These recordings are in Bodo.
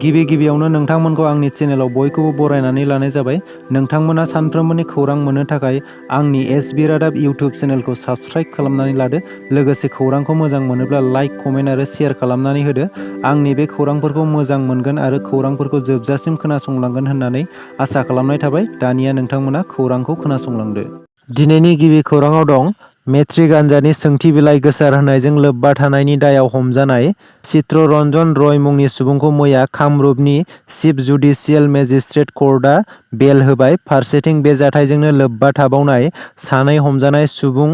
गिबियावनो नोंथांमोनखौ आंनि चेनेलाव बयखौबो बरायनानै लानाय जाबाय। नोंथांमोना सानफ्रोमबोनि खौरां मोननो थाखाय आंनि एसबी रादाब इउटिउब चेनेलखौ साबस्क्राइब खालामनानै लादो। लोगोसे खौरांखौ मोजां मोनोब्ला लाइक, कमेन्ट आरो शेयार खालामनानै होदो। आंनि बे खौरांफोरखौ मोजां मोनगोन आरो खौरांफोरखौ जोबजासिम खोनासंलांगोन होननानै आसा खालामनाय थाबाय। दानिया नोंथांमोना खौरांखौ खोनासंलांदो। दिनैनि गिबि खौराङाव दं मेट्रिक आनजादनि सोंथि बिलाइ गोसार होनायजों लोब्बा थानायनि दायाव हमजानाय चित्तरन्जन रय मुंनि सुबुंखौ मैया कामरुपनि चिफ जुडिशियेल मेजिस्ट्रेट कर्टआ बेल होबाय। फारसेथिं बे जाथायजोंनो लोब्बा थाबावनाय सानै हमजानाय सुबुं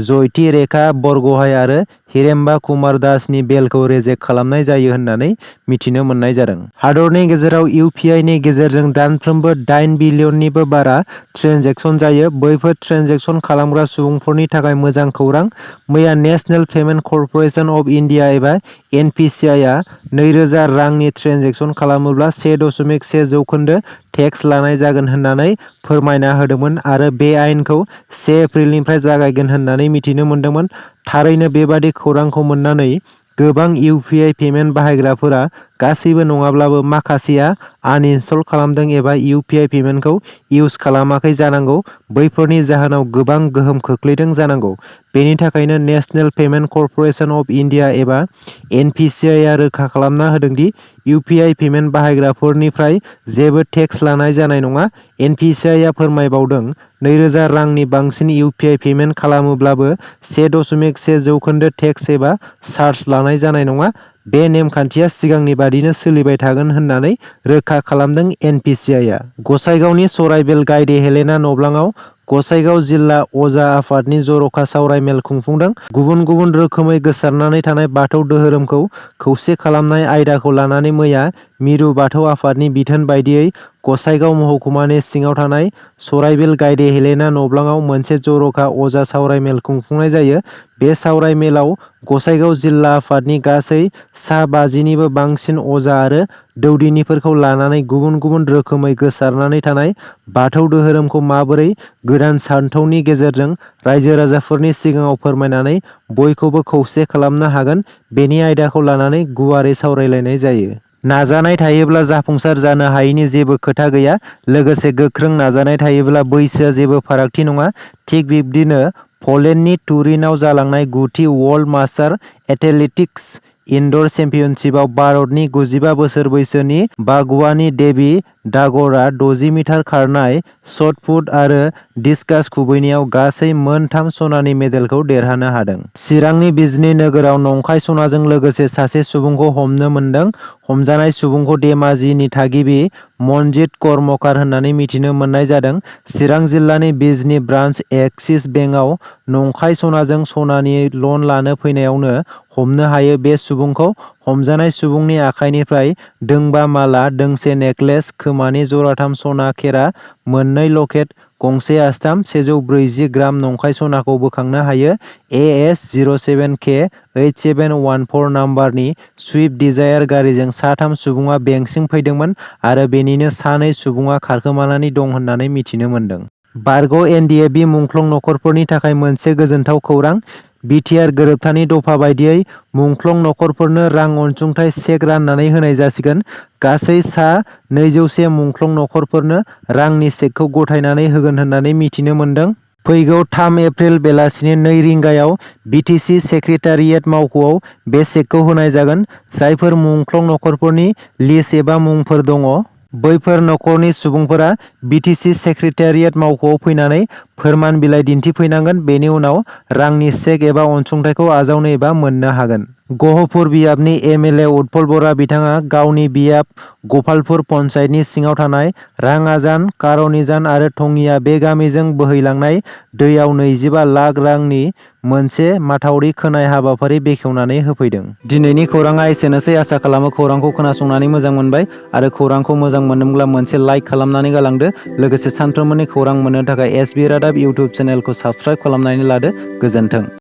जयति रेखा बरग'हाइ आरो हिरेम्बा कुमार दासनि बेलखौ रेजेक्ट खालामनाय जायो होननानै मिथिनो मोननाय जादों। हादरनि गेजेराव इउपिआइ नि गेजेरजों दानफ्रोमबो 8 बिलियननिबो बारा ट्रेन्जेकसन जायो। बैफोर ट्रेन्जेकसन खालामग्रा सुबुंफोरनि थाखाय मोजां खौरां। मैया national payment corporation of India एबा एनपिसिआइ आ 2000 रांनि ट्रेन्जेकसन खालामोब्ला 1.1% टेक्स लानाय जागोन होननानै फोरमायना होदोंमोन आरो बे आयेनखौ 1 एप्रिलनिफ्राय जागायगोन होननानै मिथिनो मोनदोंमोन। थारैनो बेबादि खौरांखौ मोननानै गोबां इउपिआइ पेमेन्ट बाहायग्राफोरा, गासैबो नङाब्लाबो माखासेया आनइनस्टल खालामदों एबा इउपिआइ पेमेन्टखौ इउज खालामाखै जानांगौ। बैफोरनि जाहोनाव गोबां गोहोम खोख्लैदों जानांगौ। बेनि थाखायनो national payment corporation of India एबा एनपिसिआइ आ रोखा खालामना होदोंदि इउपिआइ पेमेन्ट बाहायग्राफोरनिफ्राय जेबो टेक्स लानाय जानाय नङा। एनपिसिआइ आ फोरमायबावदों, 2000 रांनि बांसिन इउपिआइ पेमेन्ट खालामोब्लाबो 1.1% टेक्स एबा चार्ज लानाय जानाय नङा। बे नेमखान्थिया सिगांनि बादिनो सोलिबाय थागोन होननानै रोखा खालामदों एनपिसिआइ आ। गसाइगावनि सराइबिल गायदे हेलेना नब्लाङाव गसाइगाव जिल्ला अजा आफादनि जर'खा सावराय मेल खुंफुंदों। गुबुन गुबुन रोखोमै गोसारनानै थानाय बाथौ दोहोरोमखौ खौसे खालामनाय आयदाखौ लानानै मैया मिरु बाथौ आफादनि बिथोन बायदियै गसाइगाव महकुमानि सिङाव थानाय सराइबिल गायदे हेलेना नब्लाङाव मोनसे जर'खा अजा सावराय मेल खुंफुंनाय जायो। बे सावराय मेलाव गसाइगाव जिल्ला आफादनि गासै सा 50निबो बांसिन अजा आरो दौदिनिफोरखौ लानानै गुबुन गुबुन रोखोमै गोसारनानै थानाय बाथौ दोहोरोमखौ माबोरै गोदान सानथौनि गेजेरजों रायजो राजाफोरनि सिगाङाव फोरमायनानै बयखौबो खौसे खालामनो हागोन, बेनि आयदाखौ लानानै गुवारै सावरायलायनाय जायो। नाजानाय थायोब्ला जाफुंसार जानो हायैनि जेबो खोथा गैया। लोगोसे गोख्रों नाजानाय थायोब्ला बैसोआ जेबो फारागथि नङा। थिग बिब्दिनो पलेन्डनि तुरिनआव जालांनाय 9थि वर्ल्ड मास्टार एथलेटिक्स इनड'र चेम्पियनशिपआव भारतनि 95 बोसोर बैसोनि बागवानी देवी डागरआ 60 मिटार खारनाय, शट पुट आरो डिस्कास खुबैनायाव गासै मोन 3 सनानि मेडेलखौ देरहानो हादों। चिरांनि बिजनी नोगोराव नंखाय सनाजों लोगोसे सासे सुबुंखौ हमनो मोनदों। हमजानाय सुबुंखौ धेमाजिनि थागिबि मनजित कर्मकार होननानै मिथिनो मोननाय जादों। चिरां जिल्लानि बिजनी ब्रान्च एक्सिस बेंकआव नंखाय सनाजों सनानि लन लानो फैनायावनो हमनो हायो। बे सुबुंखौ हमजानाय सुबुंनि आखाइनिफ्राय दोंबा माला, दोंसे नेकलेस, खोमानि जराथाम सना खेरा, मोननै लकेट, गंसे आस्थाम, 140 ग्राम नंखाय सनाखौ बोखांनो हायो। AS 07K 8714 नाम्बारनि सुइफ्ट डिजायार गारिजों सा 3 सुबुङा बेंकसिम फैदोंमोन आरो बेनिनो सानै सुबुङा खारखोमानानै दं होननानै मिथिनो मोनदों। बारग' NDFB मुंख्लं नखरफोरनि थाखाय मोनसे गोजोनथाव खौरां। बिटिआर गोरोबथानि दफा बायदियै मुंख्लं नखरफोरनो रां अनसुंथाइ चेक राननानै होनाय जासिगोन। गासै सा 200 मुंख्लं नखरफोरनो रांनि चेकखौ गथायनानै होगोन होननानै मिथिनो मोनदों। फैगौ 3 एप्रिल बेलासिनि 2 रिंगायाव बिटिसि सेक्रेटारियेट मावख'आव बे चेकखौ होनाय जागोन। जायफोर मुंख्लं नखरफोरनि लिस्ट एबा मुंफोर दङ, बैफोर नखरनि सुबुंफोरा बिटिसि सेक्रेटारियेट मावख'आव फैनानै फोरमान बिलाइ दिन्थिफैनांगोन। बेनि उनाव रांनि चेक एबा अनसुंथाइखौ आजावनो एबा मोननो हागोन। गहपुर बियाबनि एमएलए उत्पल बरा बिथाङा गावनि बियाब गपालपुर पन्चायतनि सिङाव थानाय राङाजान, कारनिजान आरो टंगिया बे गामिजों बोहैलांनाय दैयाव 25 लाख रांनि मोनसे माथावरि खोनाय हाबाफारि बेखेवनानै होफैदों। दिनैनि खौराङा एसेनोसै। आसा खालामो खौरांखौ खोनासंनानै मोजां मोनबाय आरो खौरांखौ मोजां मोनदोंब्ला मोनसे लाइक खालामनानै गालांदो। लोगोसे सानफ्रोमबोनि खौरां मोननो थाखाय एसबी रादाब इउटिउब चेनेलखौ साबस्क्राइब खालामनानै लादो। गोजोन्थों।